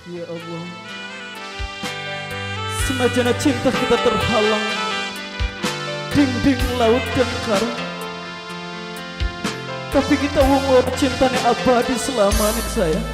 Ya Allah, senajana cinta kita terhalang dinding laut dan karang, tapi kita wong loro cintane abadi selamanya, sayang.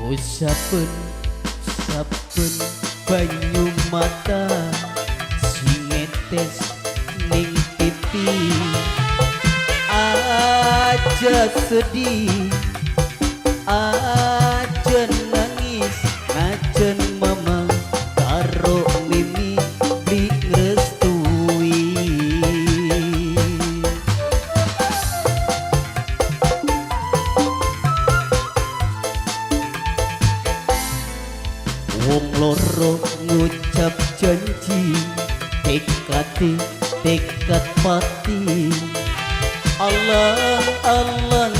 Oh, saben saben banyu mata sing netes ning pipi, aja sedih, aja nangis, najan mama karo mimi beli ngrestui. Wong loro ngucap janji, tekate tekad pati, alang alang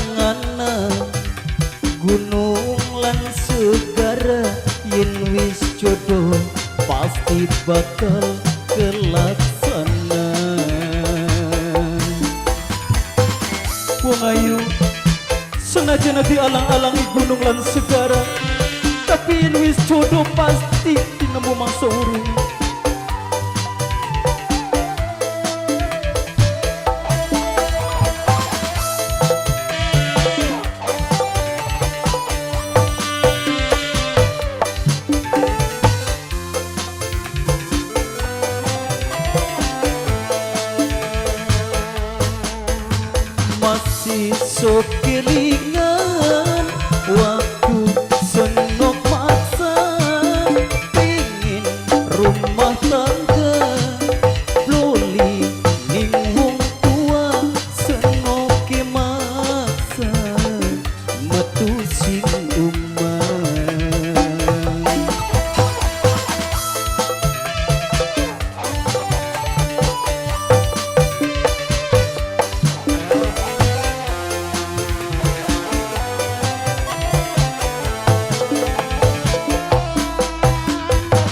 gunung lan segara, yen wis jodoh pasti bakal kelaksana. Wong ayu, senajan dialang-alangi gunung lan segara, tapi yen wis jodoh pasti tinemu mangsa urung. Masih sok kelingan waktu senok maksa pingin rumah tangga, bloli ning wong tua, senoke maksa metu sing umah.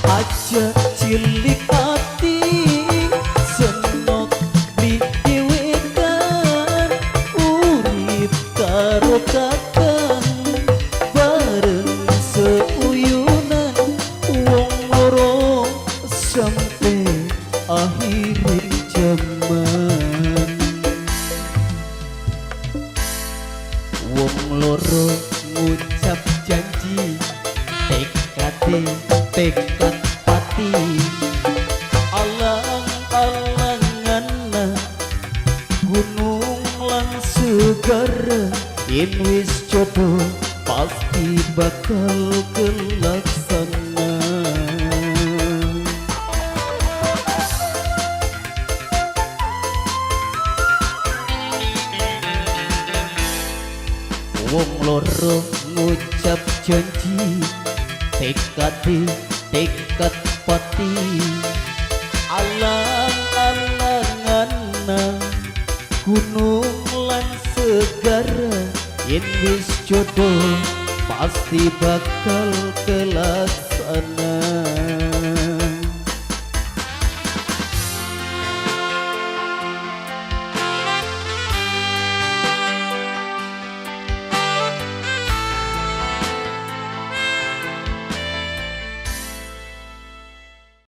Aja cilik ati, senok beli dewekan, urip karo kakang bareng seuyunan, wong loro sampai akhir zaman. Wong loro ngucap janji, tekate tekad pati, alang alangan gunung lan segara, yen wis jodoh pasti bakal kelaksana. Wong loro ngucap janji, tekate tekad pati, alang alangan gunung lan segara, yen wis jodoh pasti bakal kelaksana.